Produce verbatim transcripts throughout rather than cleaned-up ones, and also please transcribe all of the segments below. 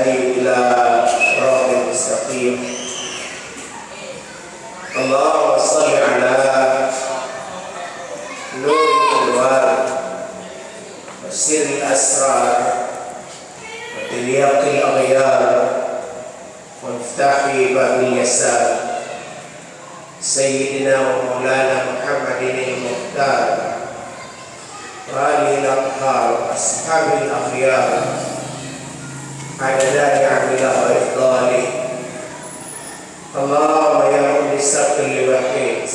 إلى صراط مستقيم. اللهم صل على نور الأنوار وسر الأسرار وتلياق الأغيار ومفتاح باب اليسار. سيدنا ومولانا محمد المختار وآله الأطهار وأصحابه الأخيار عدد نعمه وإفضاله. اللهم يا مؤنس كل وحيد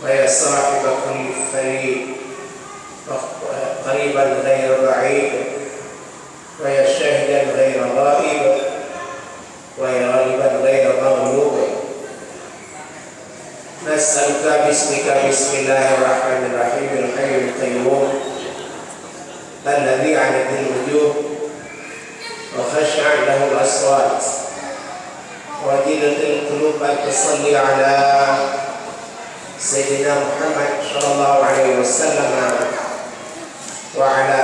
ويا صاحب كل فريد قريبا غير بعيد ويا شاهدا غير غائب ويا غالبا غير مغلوب. نسألك باسمك، بسم الله الرحمن الرحيم، الحي القيوم الذي عنت الوجوه وخشعت له الأصوات وجلت القلوب أن تصلي على سيدنا محمد صلى الله عليه وسلم وعلى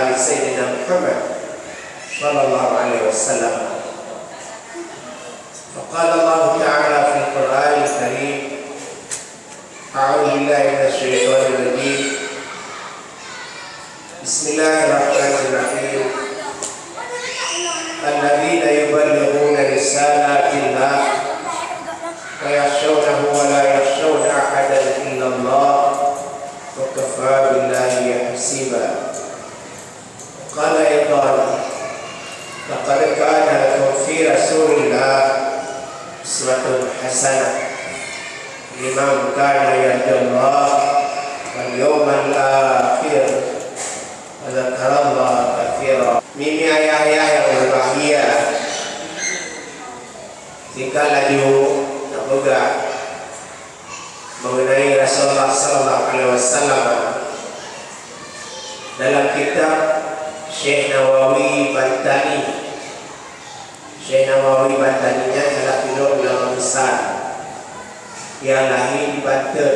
آل سيدنا محمد صلى الله عليه وسلم. فقال الله تعالى في القرآن الكريم: أعوذ بالله من الشيطان الرجيم. بسم الله الرحمن الرحيم. الذين يبلغون رسالات الله ويخشونه ولا يخشون أحدا إلا الله وكفى بالله حسيبا. قال أيضا: لقد كان لكم في رسول الله أسوة حسنة لمن كان يرجو الله واليوم الآخر وذكر الله كثيرا. Mimi ayah-ayah yang berbahagia, tingkat laju nak peugah mengenai Rasulullah sallallahu alaihi wasallam dalam kitab Syekh Nawawi Bantani. Syekh Nawawi Bantani nyan salah sidroe ulama besar nyang lahé di Banten.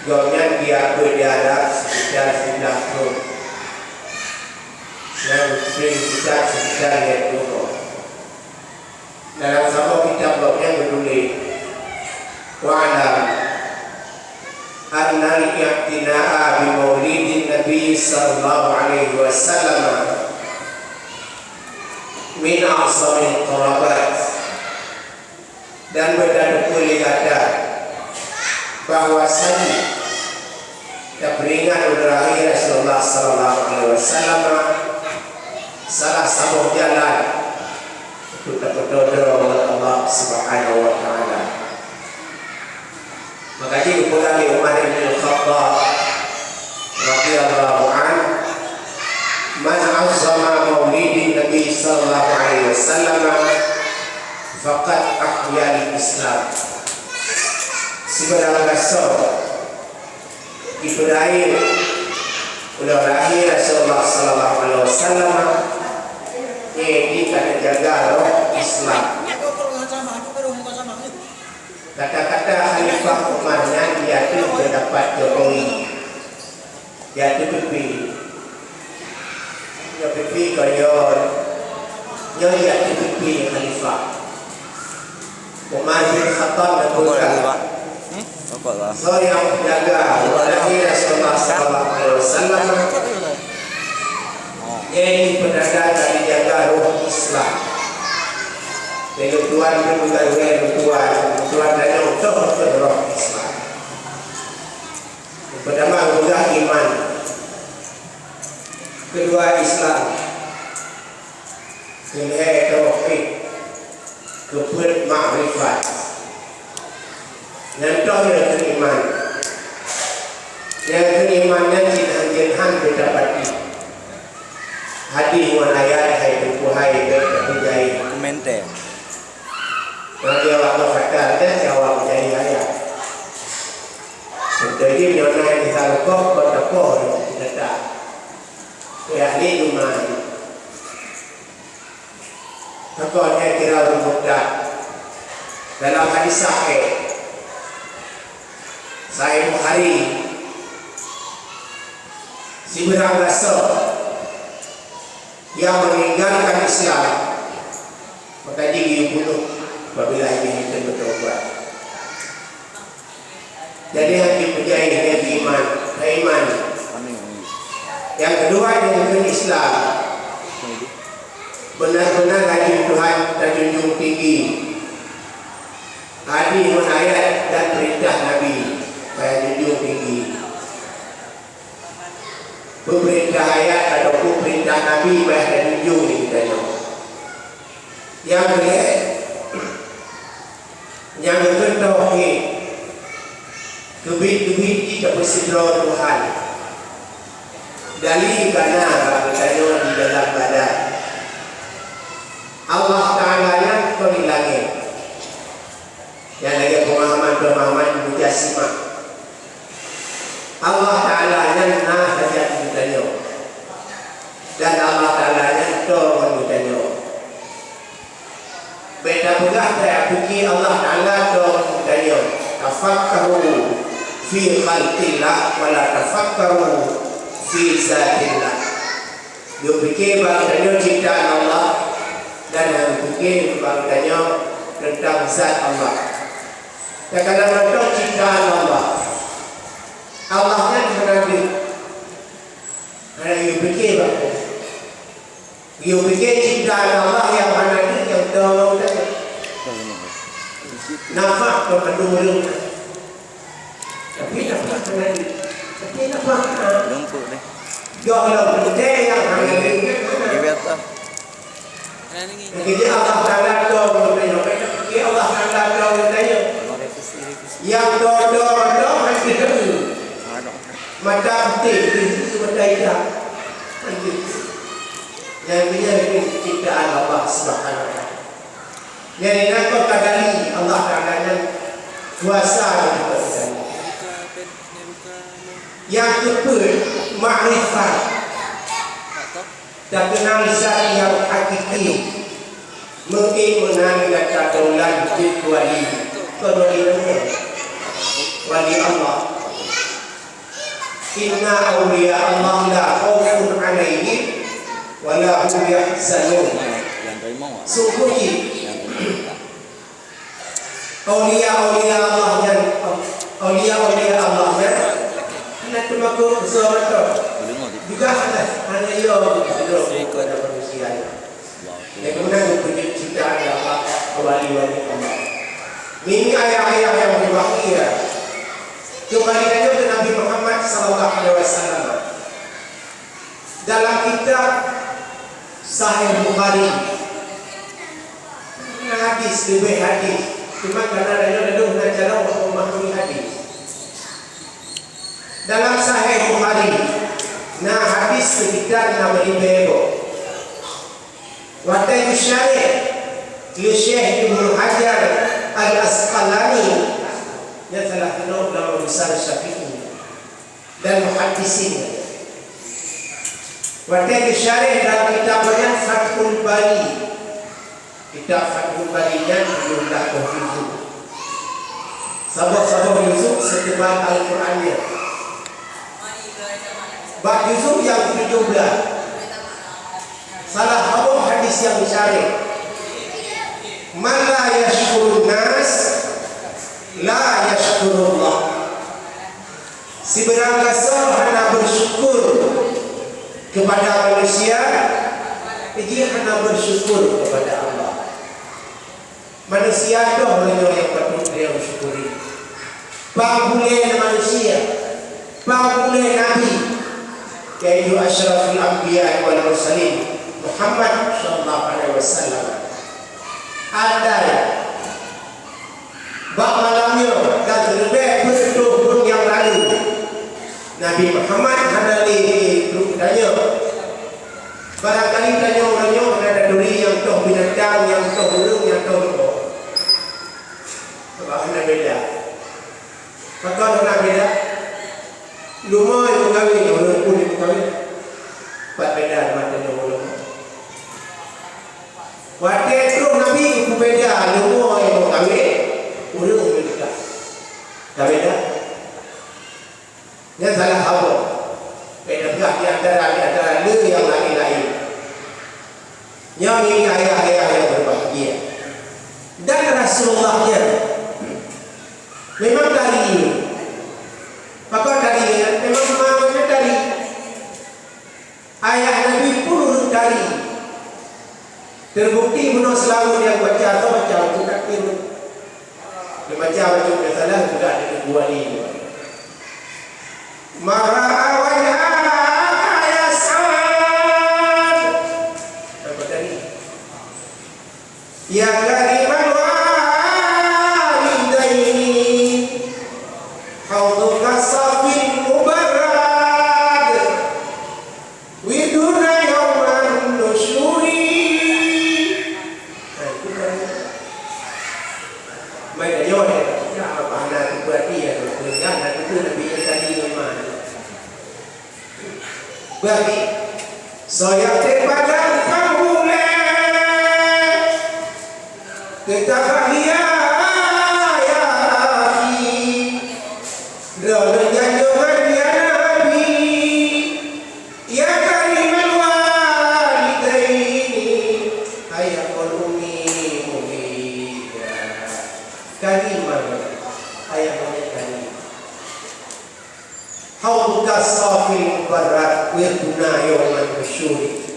Gobnyan geujak beuet di Arab sekitar sibeulaih thon. Nyang seuring kitab sekitar lhèe ploh thon. Dalam saboh kitab gobnyan geutuléh, "Wa'lam anna al-i'tina'a bi maulidin Nabi sallallahu alaihi wasallam min a'zamil qurbat." Dan beutateupeue lé gata bahwasanya tapeuingat uroe lahé Rasulullah sallallahu alaihi wasallam salah saboh jalan untuk tapeudoe droe ngon Allah Subhanahu wa Taala. Maka jih geupeugah lé Umar bin Khattab radhiyallahu anhu, "Man 'azzama maulidin Nabi sallallahu alaihi wasallam faqad ahyal Islam." Sibarang gasoe jipeurayeuk uroe lahé Rasulullah sallallahu alaihi wasallam, nyan jih ka neujaga roh Islam. Kata-kata Khalifah Umar nyan jiateueh keudapat Jokowi, jiateueh pipi. Nyoe pipi kon nyoe, nyoe jiateueh pipi Khalifah. Umar bin Khattab neupeugah, soe nyang jaga uroe lahé Rasulullah sallallahu alaihi wasallam, nyan jih peutanda ka jijaga roh Islam. Lé lôn tuan, lôn tuan, lôn tuan, lôn tuan, dan nyoe toh, toh roh Islam. Peutama geupeugah iman, keudua Islam, keulhèe tauhid, keupeuet makrifat. Nyang toh nyang keu iman. Nyang keu iman nyan cit hana jeuet han beudapati. Hadih ngon ayat hai teungku hai bèk tapeujai. Komentar. Bagi awak meufatal dan awak meujadi ayat. Contoh jih nyoe na di Sarukoh, Kota Poh, di Jakarta. Keu ahli iman. Maka nyan kira ureueng murtad. Dalam hadis sahih Sahih Bukhari, sibeurang gasoe Yang meninggalkan Islam, maka jih geuyue bunoh apabila jih hana bertobat. Jadi, hana jeuet peujai lé iman, iman. Yang kedua, jeuet keu Islam. Benar-benar hadirin Tuhan tajunjung tinggi. Hadis ngon ayat dan perintah Nabi, payah junjung tinggi. Pemerintah ayat ataupun perintah Nabi payah tajunjung di geutanyoe. Nyang keulhèe, nyang keu tauhid, keubiet-keubiet jih tapeusidroe Tuhan. Dalil ka na bak geutanyoe di dalam badan. Allah Taala nyan kon di langét. Nyan lagèe peumahaman-peumahaman mujasimah. Allah Taala nyan na sajan geutanyoe. Dan Allah Taala nyan toe ngon geutanyoe. Bèk tapeugah, bèk tapike Allah Taala toe ngon geutanyoe. Tafakkaru fi khalqillah wa la tafakkaru fi zatillah. Geupike bak geutanyoe ciptaan Allah, dan hana geupike bak geutanyoe teuntang zat Allah. Takala mantong ciptaan Allah, Allah nyan hana deuh, hana geupike bak geutanyoe. Geupike ciptaan Allah nyang hana deuh nyang toe ngon geutanyoe. Nafah keu mandum ureueng. Tapi nafah hana deuh. Tapi nafah hana. Lumpuk deh. Goh lom teuntèe nyang hana deuh nyan hana. Ibadah. Jadi Allah Taala toe ngon geutanyoe. Jadi Allah Taala toe ngon geutanyoe. Nyang toe-toe nyan hana deuh. Mata putéh, mata itam. Hana deuh. Nyan, nyan ciptaan Allah Subhanahu wa Taala. Nyan, nyan kon kadali Allah Taala nyan kuasa dari Allah Taala. Nyang keupeuet, makrifat. Takeunal zat nyang hakiki. Meu'en meunan gata taulan jeuet wali. Kon wali nyan. Wali Allah. Inna awliya Allah la khaufun alaihim wa la hum yahzanun. Sungguh jih, aulia-aulia Allah nyan, aulia-aulia Allah nyan, hana teumakot keu soe mantong. Juga hana, hana yo kepada manusia. Nyang meunan geupeujeuet ciptaan Allah, wali-wali Allah. Nyoe ayah-ayah nyang berbahagia. Keumbali laju keu Nabi Muhammad sallallahu alaihi wasallam. Dalam kitab Sahih Bukhari, na hadis, leubeh hadis. Cuma karena laju-laju na cara untuk memahami hadis. Dalam Sahih Bukhari, na hadis sekitar enam ribu. Watèe geusyarah lé Syekh Ibnu Hajar Al-Asqalani, nyan salah sinoe ulama besar Syafi'i dan muhaddisin. Watèe geusyarah dalam kitab nyan Fathul Bari. Kitab Fathul Bari nyan tujoh blah boh juzuk. Saboh-saboh juzuk seutebal Al-Qur'an nyan. Bak juzuk nyang ketujoh blah, salah saboh hadis nyang geusyarah, "Man la yashkurun nas, la yashkurullah." Sibeurang gasoe hana beusyukur keupada manusia, jih hana beusyukur keupada Allah. Manusia toh meunyoe nyang patut lé syukuri. Pang bulèe manusia, pang bulèe nabi, yaitu asyraful anbiya wal mursalin, Muhammad sallallahu alaihi wasallam. Andai bak malam nyoe dan leubeh peuet reutôh thôn nyang lalu, Nabi Muhammad hana lé keu tanyoe. Barangkali tanyoe uroe nyoe hana taturi nyang toh binatang, nyang toh ureueng, nyang toh rumoh. Sabab hana beda. Pakon hana beda? Leumo nyang meukawen, ureueng pun nyang meukawen. Pat beda mata nyoe ulama. Watèe trôh Nabi geupubeda leumo nyang meukawen, ureueng nyang meunikah. Ka beda? Nyan salah saboh. Beda peugah di antara, di antara le nyang laén-laén. Ayah Nabi pun ureuëng kari. Terbukti bunoe seulaweuet nyang baca atau baca untuk takbir. Dia baca baca udah salah, sudah ada dua ni. Mara wajhaka ya Sa'ad. Apa tadi? Ya karimal walidaini, haudhuka safin mubarrad, wirduna yauman nusyuri. Nah, itu kan. Mai tanyoe, ya, apa hana berarti ya, ya, nah, itu Nabi yang tadi memang. Bagi soe nyang teupadang ka ulée, teutabah ya, ya akhi. Droeneuh nyan nyoe ya Nabi, ya karimal walidaini, ayah wal ummi mulia. Karimah, ayah mulia karimah. Haudhuka safil mubarrad, wirduna yauman nusyuri.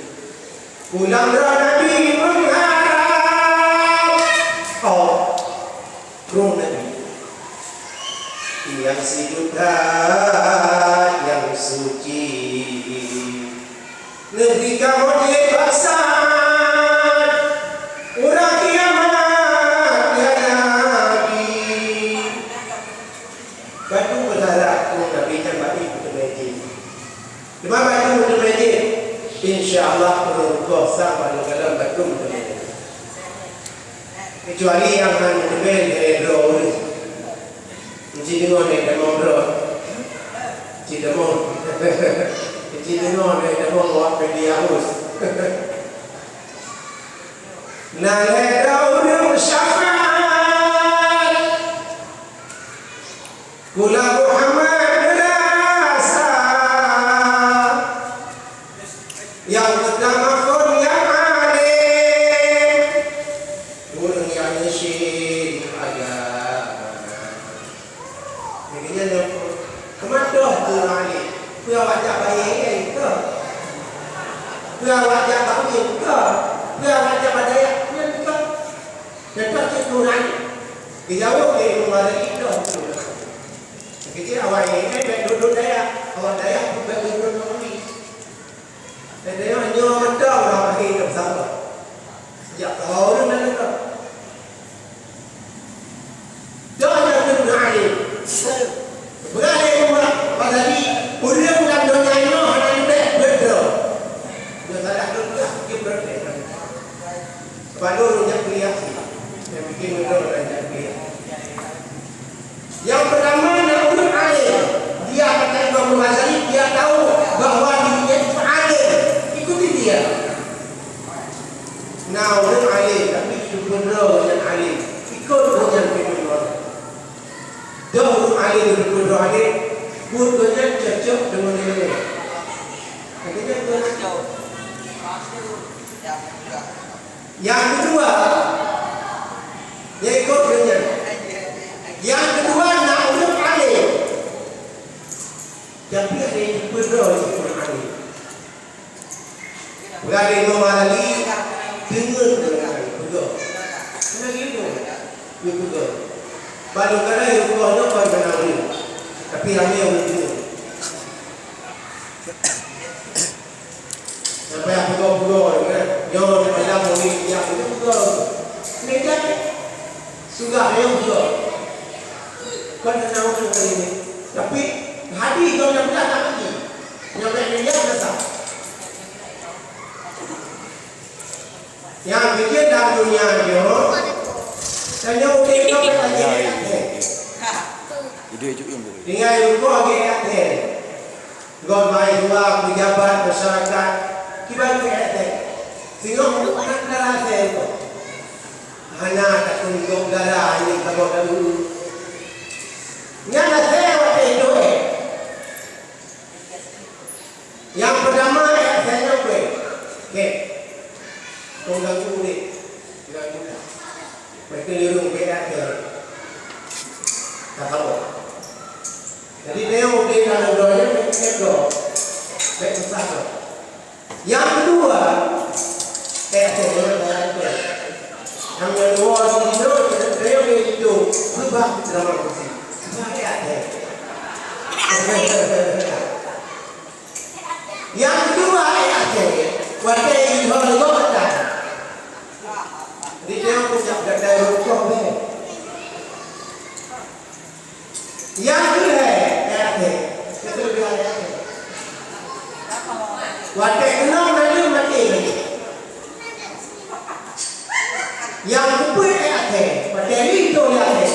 Pulang roh Nabi mengharap, oh, roh Nabi yang sidroe that nyang suci. Neubi kamoe dipaksa uroe kiamat, ya Nabi. Batu beusarah, oh, Nabi nyan batu meuteumé jih. Teuma batu meuteumé jih, insya Allah, ureuëng koh sang batu dalam batu meuteumé jih. Kecuali nyang hana meuteumé lé droe ureuëng. Meusti deungoe lé tamong droe. Meusti tamong. Meusti deungoe lé tamong awak media us. Na lhée droe ureuëng syafaat. Kula Muhammad rasa nyang peutama kon nyang além, ureuëng nyang neusim agama. Jadi nyan nyang keumantoh keu ureuëng além, peue awak jak bayeue nyan keu? Peue awak jak bak ujeuen keu? Peue awak jak bak dayah nyan keu? Contoh cit ureuëng além. Geujaweueb lé Imam Ghazali, "Toh, beutôi." Keucil awai nyan bèk duek-duek dayah, awak dayah pun bèk duek-duek ngon uli. Dan dayah nyoe mantong lah akhé teuh saboh. Jak keu ureueng laén teuh. Doh nyoe keuh ureueng além. Beuralée Imam Ghazali, ureueng lam donya nyoe hana leubeh peuet droe. Nyoe salah lôn peugah, jeuet peuet droe. Padahai ureueng jak kuliah sih. Nyang bikin ureueng jak kuliah. Yang pertama, na ureueng além. Dia kata Imam Ghazali, dia tahu bahwa dirinya itu além. Ikuti dia. Na ureueng além, tapi seubeuna nyan além. Ikut ureueng nyan keu Imam Ghazali. Dong ureueng além, seubeuna além, buet gobnyan cocok deungon ilmu. Akhirnya gobnyan Nyang keudua, nyang ikot keu nyan. Nyang keudua, na ureueng além. Tapi ada nyang peudong ureueng além. Peugah lé Imam Ghazali, deungon ureueng além, peugah. Peugah gitu. Dia peugah. Baru kala yang peugah nyoe kon keunan ureueng. Tapi ramé ureueng deungon. Sampai peugoe-peugoe, kan? Nyoe di malam, nyoe di siang, itu peugoe. Ini kan? Sudah, nyoe peugoe. Kan tenang tu kali ini. Tapi, hati kau yang belah tak pergi. Yang nak lihat, dah sah. Nyang bikin lam dunia nyoe, tanyoe udép nyoe ka lagèe até. Tinggai rukoh lagèe até. Ngon mahasiswa, pejabat, masyarakat, kiban lagèe até. Singoh na dara asèe rukoh. Hana takheun gob dara, hana saboh daun. Nyan asèe watèe jiteuék. Nyang peutama, ayat saya nyang peue? Oke. Mengganggu udép. Mengganggu udép. Mereka nyuruh beda ke. Tak apa. Jadi, dia udép dalam doanya, bèk, bèk, bèk susah tu. Nyang keudua, eh, eh, eh, eh, nyang keudua, di sinoe, di sinoe, di sinoe, beubah ceramah kursi. Beubah ayat, eh. Nyang keudua, ayat, eh, watèe jidong lé gobnyan. Di sinoe pun jak gata rukok, eh. Nyang keulhèe, eh, eh, keulhèe, eh, eh. Watèe keunong naleueng maté lagèe. Nyang keupeuet, eh, eh, watèe linto, eh, eh.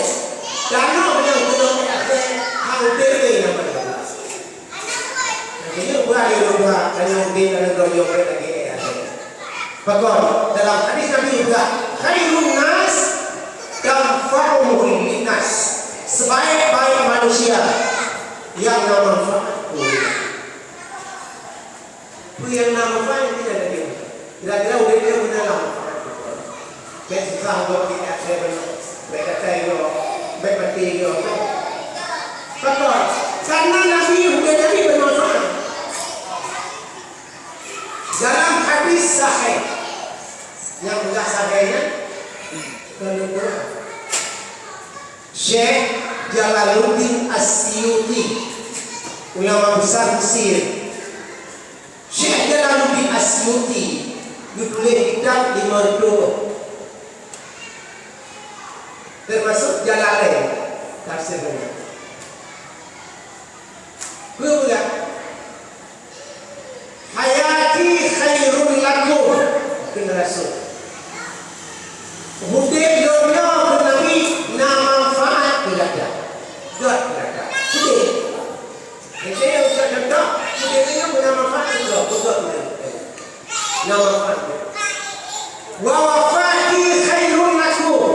Tanoh nyang keunong, eh, eh, hana udép lé nama Allah. Jadi, ubah dia ubah, tanya udép dalam donya lagèe, eh, eh. Pakon, dalam hadis Nabi juga, "Khairun nas tanfa'uhum linnas." Sebaik-baik manusia yang na manfaat. Peue nyang na manfaat, tidak ada dia. Kira-kira ureueng dia guna lah manfaat. Bèk susah buat kita, bèk, bèk katai dia, bèk mati dia. Pakon, karena Nabi, udah Nabi bermanfaat. Dalam hadis sahih, nyang peugah sahih nyan, keuneuk Syekh Jalaluddin As-Suyuti, ulama besar Mesir. Syekh Jalaluddin As-Suyuti geutuléh kitab lima reutôh, termasuk Jalalain, tafsir nyan. Peue peugah? "Hayati khairun lakum," kheun Rasul. Udép lôn nyoe, kheun Nabi, na manfaat keu gata. Gèt keu gata. Udép. Jadi, nyang ucok contoh, udép nyoe na manfaat keu gata. Gèt keu gata. Na manfaat. "Wa wafati khairun lakum."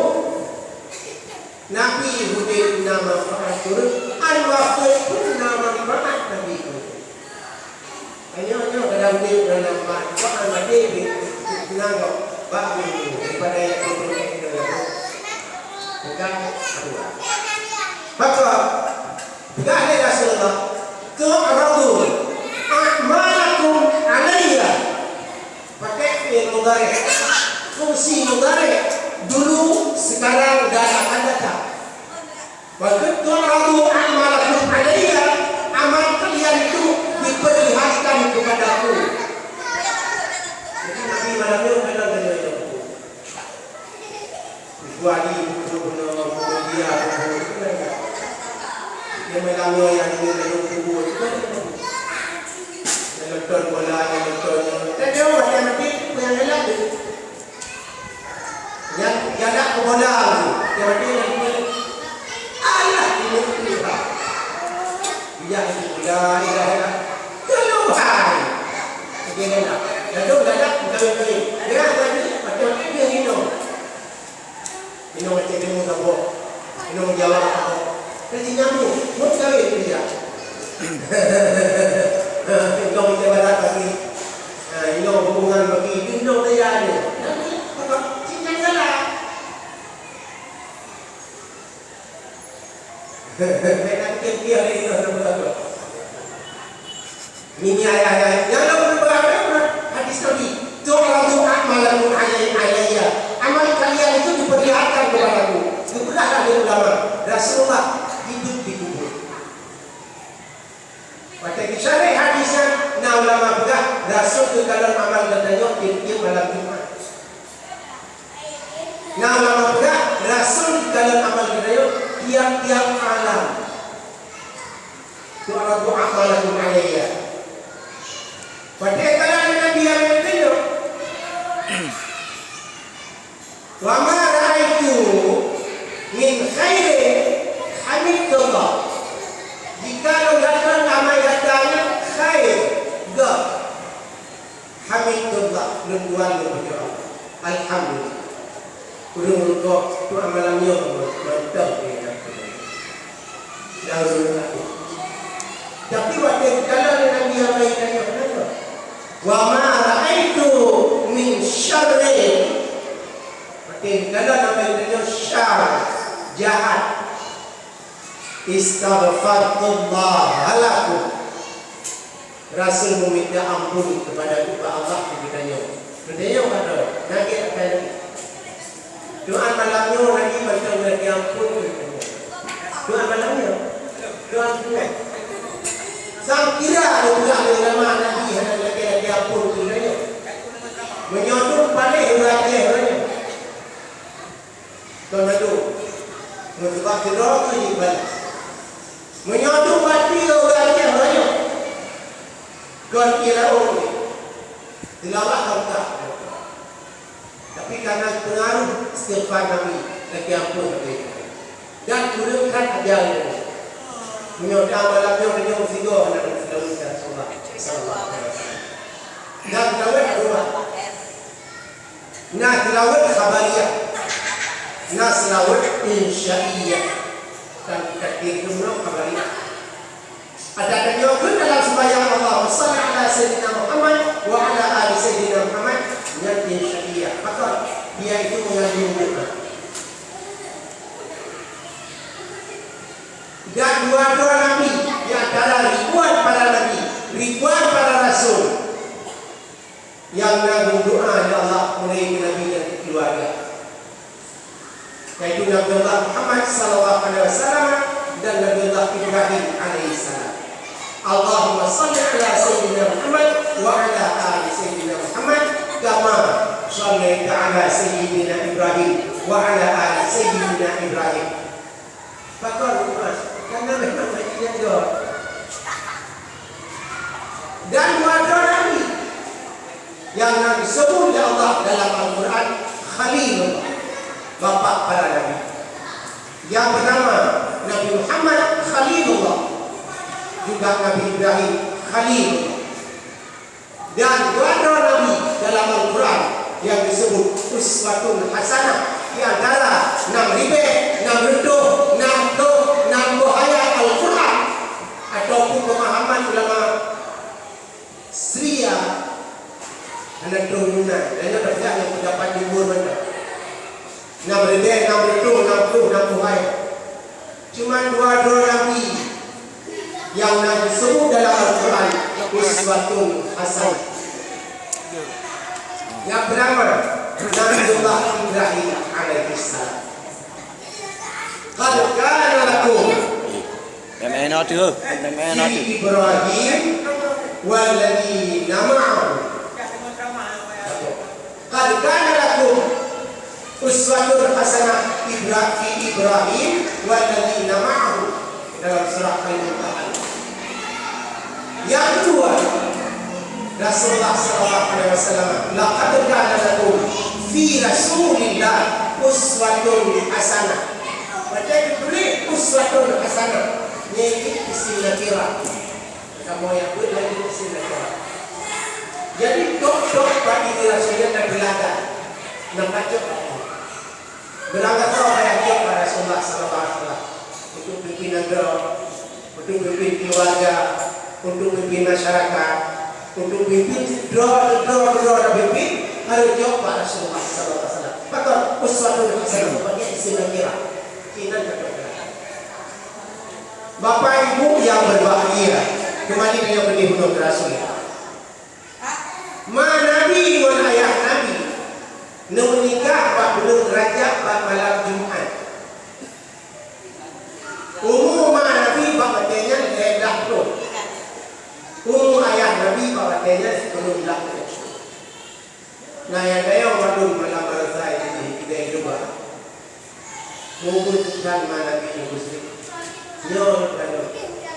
Nabi udép na manfaat keu ureueng, an wafeuet pun na manfaat Nabi keu ureueng. Nyoe, nyoe kadang udép na manfaat. Kok an maté, pih, pih, pih, pih, nanggroe, bak pih, daripada nyang peubuet nyoe. Peugah dua. Maka, peugah lé Rasulullah, "Tu'radu a'malukum alayya." Pakai fi'il mudhari'. Fungsi mudhari', dulu, sekarang, dan akan datang. Wa qad tu'radu a'malukum alayya, amal kalian itu diperlihatkan kepadaku. Jadi, Nabi malam nyoe kadang tanya, Kecuali buku-buku buku dia, buku itu kan. Dia malam nyoe nyang ini dalam buku itu kan. Nyang nonton bola, nyang nonton nyoe. Tapi orang yang mati, itu yang elak tu. Nyang galak keu bola tu. Yang mati, yang mati. Alah, ini tu. Bijak itu, la ilaha illallah. Keluar. Oke, kan? Lalu galak, kawin-kawin. Dia tadi, macam dia minum. Inong Aceh Timu saboh, inong Jawa saboh. Ka jinyambung, meukawen dia. Inong Aceh Barat bagi, ha, inong hubungan bagi, inong daya dia. Tapi, apa? Cinta salah. Nak kira-kira dia inong saboh-saboh. Nini ayah-ayah, nyang lôn peugah hadis Nabi, "Tu'radu a'malukum alai-, alayya." Amal kalian itu diperlihatkan kepadaku. Geupeugah lé ulama, Rasulullah hidup di kubur. Watèe geusyarah hadis nyan, na ulama peugah, Rasul geukalon amal geutanyoe tiep-tiep malam Jumat. Na ulama peugah, Rasul geukalon amal geutanyoe tiap-tiap malam. Tu'radu a'malukum alayya. Watèe kalon Nabi nyang geutanyoe, "Wa ma ra'aitu min khairin hamidullah." Jika lôn kalon amai gata nyang khair, gèt. Hamidullah, lôn tuan lôn pujoe Allah. Alhamdulillah. Ureueng rukok tu amalan nyoe mantong di dalam. Tapi watèe geukalon lé Nabi Ibrahim tadi, "Wa ma ra'aitu min syarrin." Watèe geukalon Nabi tadi syar, jahat. "Istaghfartullaha lakum." Rasul meminta ampun kepada Allah keu geutanyoe. Geutanyoe ka droe, na gét akai lagée. Doa malam nyoe lagi mantong lagée ampun keu geutanyoe. Doa malam nyoe. Doa ampun. Sang kira ulah ulama Nabi hana lagée-lagée ampun keu geutanyoe. Meunyoe tu paléh ulah jeh uroe nyoe. Kon madu. Meusabab sidroe kheueh jibalah. Meunyoe tu pati ureuëng Aceh rayeuk, kon ié laôt, tilawah lengkap. Tapi karena pengaruh istighfar Nabi, lagée ampun Nabi. Dan ureuëng kan ajar Nabi. Meunyoe dah malam nyoe, meunyoe meusigoe, Nabi sallallahu alaihi wasallam. Dan tahu dua. Na seulaweuet khabariyah, na seulaweuet insya'iyah, dan takdir jumlah khabariyah. Ada tanyoe kheun dalam sembahyang, "Allahumma shalli ala Sayyidina Muhammad wa ala ali Sayyidina Muhammad," nyan insya'iyah. Maka dia itu mengandung doa. Dan dua-dua nabi, di antara ribuan para nabi, ribuan para rasul, nyang na geudoa lé Allah mulai keu Nabi dan keluarga, yaitu Nabi Allah Muhammad sallallahu alaihi wasallam dan Nabi Allah Ibrahim alaihissalam. Allahumma shalli ala Sayyidina Muhammad wa ala ali Sayyidina Muhammad kama shallaita ala Sayyidina Ibrahim wa ala ali Sayyidina Ibrahim. Pakon, Mak? Karena memang Nabi nyan dua. Dan dua-dua Nabi nyang na disebut lé Allah dalam Al-Quran Khalilullah, bapak para nabi. Yang pertama Nabi Muhammad Khalilullah, juga Nabi Ibrahim Khalilullah. Dan dua droe nabi dalam Al-Quran nyang disebut uswatun hasanah, di antara nam ribée nam reutôh nam ploh nam boh ayat Al-Quran, ataupun pemahaman ulama Syria hana troh Yunan, dan nyoe dah nyang pendapat jumhur mantong. Nam ribée nam reutôh nam ploh nam boh ayat. Cuma dua droe nabi nyang na disebut dalam Al-Quran uswatun hasanah. Yang pertama, Nabiullah Ibrahim alaihissalam. Qad kana lakum Meu'en tu, meu'en tu. Fi Ibrahim walladzina ma'ahu. Qad kana lakum uswatun hasanah Ibra-, fi Ibrahim walladzina ma'ahu, dalam surah Al-Mumtahanah. Yang kedua, Rasulullah sallallahu alaihi wasallam, "Laqad kana lakum fi Rasulillah uswatun hasanah." Baca ditulis uswatun hasanah. Nyan isim nakirah. Kamoe nyang buet lagée isim nakirah. Jadi, tok-tok bak diri Rasul nyan na teuladan. Na pacok. Beurangkat payah cok bak Rasulullah sallallahu alaihi wasallam. Untuk pimpin nanggroe, untuk pimpin keluarga, untuk pimpin masyarakat, untuk pimpin droe, droe, droe dan pimpin, harus cok bak Rasulullah sallallahu alaihi wasallam. Pakon uswatun hasanah, bagi isim nakirah. Inan kata Bapak Ibu yang berbahagia, kembali dengan benih gunung Rasul. Ma Nabi ngon ayah Nabi neunikah bak buleuen Rajab bak malam Jumat. Umu ma Nabi bak watée nyan lhée blah thon. Umu ayah Nabi bak watée nyan sikureueng blah thon. Na nyang tayong mandum malam baroesa jih kidai luba. Mubuet that ma Nabi nyang muslim. Nyoe tanoh.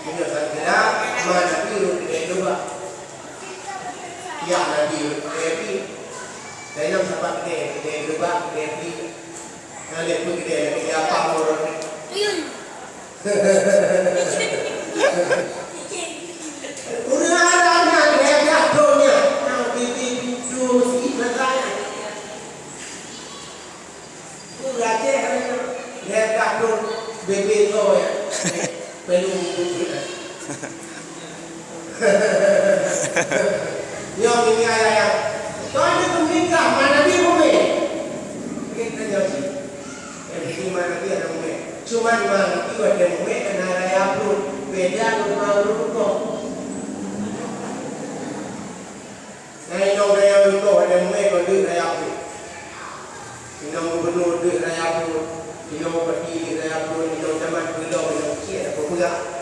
Meunyoe sangkira ma Nabi rot kidai luba. Yah Nabi rot kidai pih. Dalam sapat kidai, kidai luba, kidai pih. Nalek pun kidai, kidai apa mau rot. Ureueng Arab nyan lhée blah thon nyan, nyang bebe pintoe meuseujid masa nyan. Ureueng Aceh nyan lhée blah thon bebe toh nyan. Pelu bubuk nyan. Nyoe mimi ayah nyan. Kon jeuet meunikah, ma Nabi mume. Kita nyoe cit. Jadi, ma Nabi hana mume. Cuman ma Nabi watée mume hana raya pruet. Beda ngon ma ureueng rukok. Contoh, ada muai kau deuek raya pun. Inong gubernur deuek raya pun, inong bupati deuek raya pun, inong camat peulom, inong kecil ada peugah.